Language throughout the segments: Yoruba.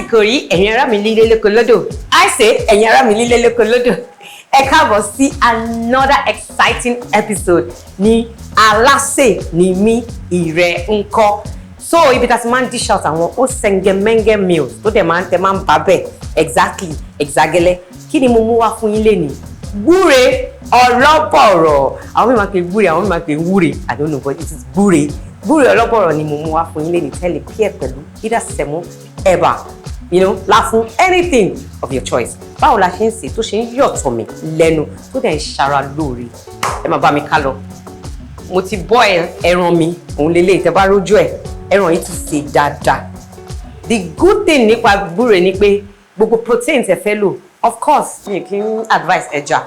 Àsìkò yìí, ẹ̀yin ará mi lílé lóko lódò, I say, ẹ̀yin ará mi lílé lóko lódò, ẹ káàbọ̀ sí another exciting episode ní Alásè Ni Mí, Ìrẹ́ Ńkọ́. So ibi tá a ti máa ń dish out àwọn ó sẹ̀ngẹ̀mẹ́ngẹ̀ meals tó dẹ̀ máa ń tẹ máa ń bá bẹ̀ exactly exacgẹ́lẹ́. Kí ni mo mú wá fún yín lénìí? Gbúre ọlọ́bọ̀rọ̀. Àwọn mi máa ń pè gbúre, àwọn mi máa ń pè wúre, I don't know, but it is gbúre. Gbúre ọlọ́bọ̀rọ̀ ni mo mú wá fún yín lénìí, tẹ́lẹ̀ pí pẹ̀lú either sẹ̀mó, ẹ̀bà, láfún, anything of your choice. Báwo la ṣe ń sè tó ṣe ń yọ̀tọ̀ mi lẹ́nu, tó dẹ̀ ń ṣara lóore? Ẹ máa bá mi ká lọ. Mo ti boil ẹran mi, òun lélẹ̀. Tẹ́ bá rójú ẹ̀, ẹran yìí ti sè dáadáa. The good thing nípa gbúre ni pé gbogbo protein tẹ́ fẹ́ lò, of course mi kì í advice ẹja,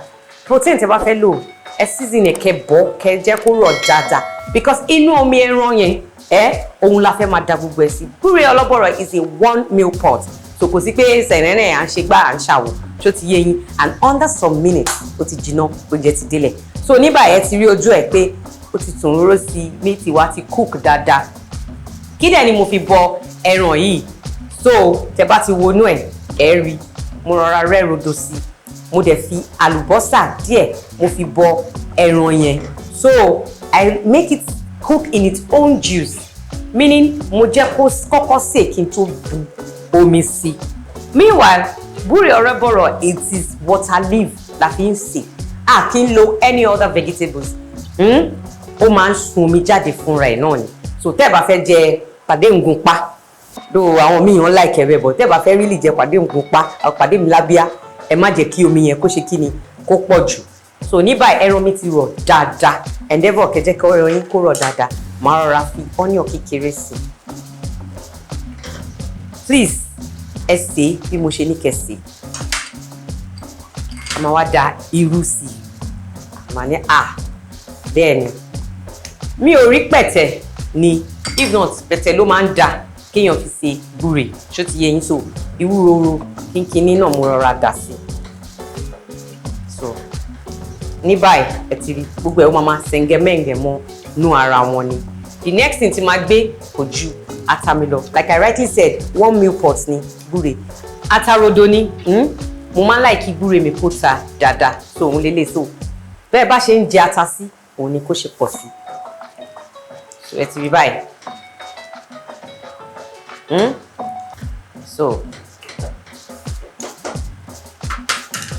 protein tẹ́ bá fẹ́ lò, ẹ season ẹ, kẹ́ bọ́, kẹ́ jẹ́ kó rọ̀ dáadáa, because inú omi ẹran yẹn ẹ, òun la fẹ́ máa da gbogbo ẹ̀ sí. Gbúre ọlọ́bọ̀rọ̀ is a one meal pot, so kò sí pé sẹ̀rẹ̀rẹ̀ à ń ṣe gbá à ń ṣàwò. Ṣó ti yé yín? And under some minutes, ó ti jiná, oúnjẹ ti délẹ̀. So nígbà yẹn, ti rí ojú ẹ̀ pé ó ti tún róró sí, meat wa ti cook dáadáa. Kí dẹ̀ ni mo fi bọ ẹran yìí? So tẹ bá ti wọnú ẹ̀, ẹ rí mo rọra rẹ́ rodo sí, mo dẹ̀ fi àlùbọ́sà díẹ̀, mo fi bọ ẹran yẹn. So I make it cook in its own juice, meaning mo jẹ́ kó kọ́kọ́ sè kí n tó bu omi sí. Meanwhile, gbúre ọlọ́bọ̀rọ̀, it is water leaf la fi ń sè, a kì í lo any other vegetables. Ó máa ń sun omi jáde fúnra ẹ̀ náà ni. So tẹ́ ẹ bá fẹ́ jẹ pàdé ngun pa do, àwọn míì wọn like ẹ bẹ́ẹ̀ bọ̀, tẹ́ ẹ bá fẹ́ really jẹ pàdé ngun pa, pàdé mi lábíà, ẹ má jẹ́ kí omi yẹn kó ṣe kí ni, kó pọ̀ jù. So ní báyìí, ẹran mi ti rọ̀ dáadáa. Endeavour kẹjẹ kí ẹran yín kó rọ̀ dáadáa. Máa rọra fi onion kékeré sí. Please, ẹ sè é bí mo ṣe ní kẹ́ sè é. A máa wá da irú sí i. Màá ní à bẹ́ẹ̀ ni, mi ò rí pẹ̀tẹ̀ ni, if not, pẹ̀tẹ̀ ló máa ń da kéèyàn fi ṣe gbúre. Ṣó ti yé yín? So irú roro kínkínní náà mo rọra dà sí. So ní báyìí, ẹ ti rí gbogbo ẹ̀, ó máa máa sẹ̀ǹgẹ̀mẹ̀ǹgẹ̀ mọ́ nú ara wọn ni. The next thing tí máa gbé kò ju ata mi lọ. Like I rightly said, one meal pot ni gbúre. Ata rodo ni. Mo máa ń like kí gbúre mi kó ta dáadáa, so òun lélẹ̀. So bẹ́ẹ̀ bá ṣe ń jẹ ata sí, òun ni kó ṣe pọ̀ sí. So ẹ ti rí báyìí. So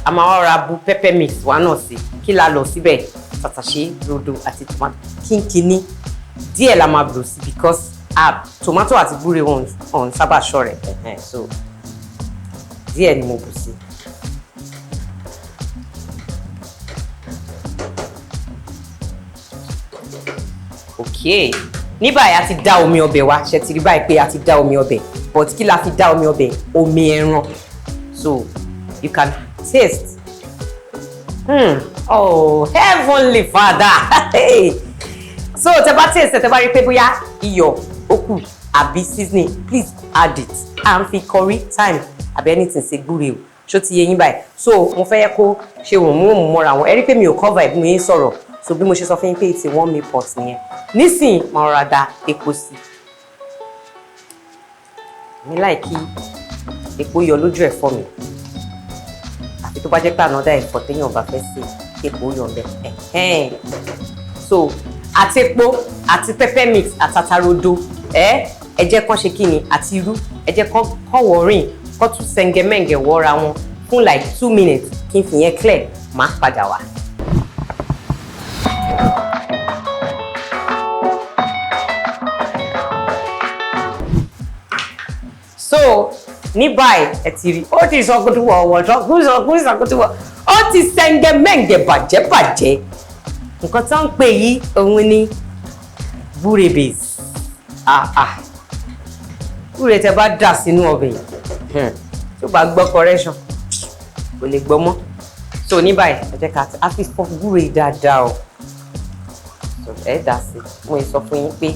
a máa wá ra bu pepper mix wa náà sí. Kí la lọ síbẹ̀? Tàtàṣé, rodo àti tomato kínkínní díẹ̀ la máa bù sí, because ah, tomato àti gbúre wọn ò sábà ṣọ̀rẹ́. So díẹ̀ ni mo bù sí. Ok, ní báyìí, a ti dá omi ọbẹ̀ wa. Ṣe ti rí báyìí pé a ti dá omi ọbẹ̀? But kí la fi dá omi ọbẹ̀? Omi ẹran. So you can taste. Oh heavenly Father! Hey. So tẹ bá taste, tẹ bá rí pé bóyá iyọ̀ ó kù àbí seasoning, please add it. À ń fi curry, thyme àbí anything ṣe gbúre o. Ṣó ti yé yín báyìí? So mo fẹ́ yẹ kó ṣe wọ́n mú òun mọ́ra wọn. Ẹ rí pé mi ò cover ẹ̀ bí mo yín sọ̀rọ̀. So bí mo ṣe sọ fún yín pé it's a one meal pot nìyẹn. Nísìnyí, máa rọra da epo sí mi láì kí epo yọ lójú ẹ̀fọ́ mi, àfi tó bá jẹ́ pé ànádà ẹ̀fọ́ téèyàn bá fẹ́ sè, epo yọ bẹ́ẹ̀. Ẹ̀hẹ́n. So àti epo àti pepper mix àtàtàrodo, ẹ jẹ́ kán ṣe kí ni, àti irú, ẹ jẹ́ kán kọ́wọ́ rìn, kán tún sẹ̀ǹgẹ̀mẹ̀ǹgẹ̀ wọ́ra wọn fún like 2 minutes, kí n fi yẹn clear, máa padà wá. So ní báyìí, ẹ ti rí, ó ti sọ kutu wọ̀wọ̀, sọkú sọkú sọkútù wọ̀, ó ti sẹ̀ǹgẹ̀mẹ̀ǹgẹ̀ bàjẹ́ bàjẹ́. Nǹkan tó ń pè yí, òun ni gbúre base. Ah ah, gbúre tẹ bá dà sínú ọbẹ̀ yìí, tó bá gbọ́ correction, kò lè gbọ́ mọ́. So ní báyìí, ẹ jẹ́ ká a fi fọ gbúre dáadáa o. So ẹ dà sí. Mo sọ fún yín pé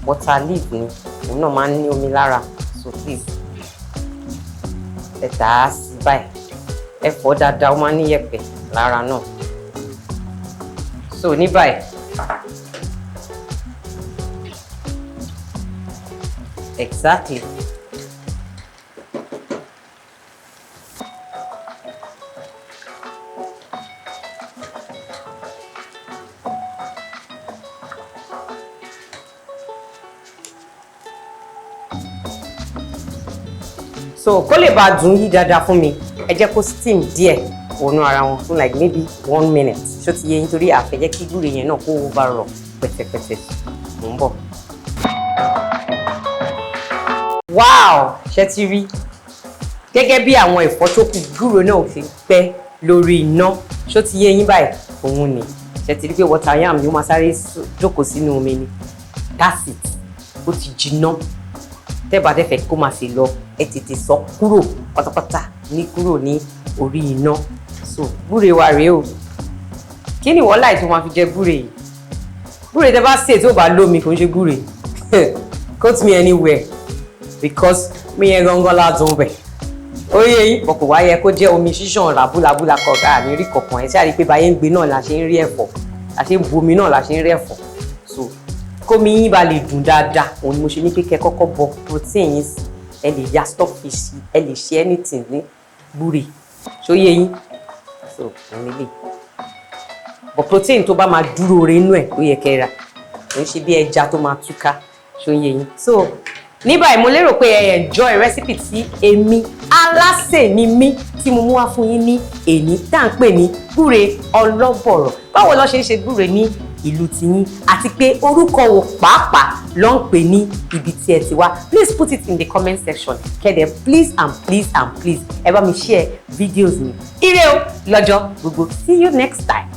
water leaf ni, òun náà máa ń ní omi lára, so please, ẹ dà á sí báyìí, ẹ fọ dáadáa, ó máa ń ní yẹ̀pẹ̀ lára náà. So ní báyìí, exactly. So kó lè bá dùn yí dáadáa fún mi, ẹ jẹ́ kó steam díẹ̀ wọnú ara wọn fún like maybe one minute. Ṣó ti yé yín? Torí a fẹ́ jẹ́ kí gbúre yẹn náà kó over rọ̀ pẹ̀tẹ̀pẹ̀tẹ̀. Mò ń bọ̀. Wow, ṣe ti rí gẹ́gẹ́ bí àwọn ẹ̀fọ́ tó kù, gbúre náà ò fi pẹ́ lórí iná. Ṣó ti yé yín báyìí? Òun ni. Ṣe ti rí pé water yam ni ó máa sáré jókòó sínú omi ni. That's it, ó ti jiná. Tẹ́ bá dẹ̀ fẹ́ kó máa sè lọ, ẹ tètè sọ kúrò pátápátá ní kúrò ní orí iná. So gbúre wa rèé o. Kí ni ìwọ láì tó máa fi jẹ gbúre yìí? Gbúre tẹ́ bá sè tí ò bá lómi, kò ń ṣe gbúre. Quote me anywhere, because mi yẹn gangan ládùn bẹ̀. Ó yé yín bọ̀? Kò wá yẹ kó jẹ́ omi ṣíṣàn làbúlàbúlà kọ̀ọ̀kan àní rí kọ̀ọ̀kan. Ẹ̀ ṣáà rí i pé báyé ń gbé náà la ṣe ń rí ẹ̀fọ́, la ṣe ń bu omi náà la ṣe ń rí ẹ̀fọ́. So kómi yín bá lè dùn dáadáa, òun ni mo ṣe ní pé kẹ́ kọ́kọ́ bọ protein yín sí. Ẹ lè ya stockfish sí, ẹ lè ṣe anything ní gbúre. Ṣó yé yín? So òun lè but protein tó bá máa dúró re inú ẹ̀ ló yẹ kẹ́ rà, kò ń ṣe bí ẹja tó máa túká. Ṣó yé yín? So ní báyìí, mo lérò pé ẹ enjoy recipe tí èmi Alásè ni mí tí mo mú wá fún yín ní èní, tá à ń pè ní gbúre ọlọ́bọ̀rọ̀. Báwo ló ṣe ń ṣe gbúre ní ìlú tiyín, àti pé orúkọ wo pàápàá ló ń pè ní ibi tí ẹ ti wá? Please put it in the comment section kẹ́dẹ̀. Please and please and please, ẹ bá mi share videos mi. Ire o lọ́jọ́ gbogbo. See you next time.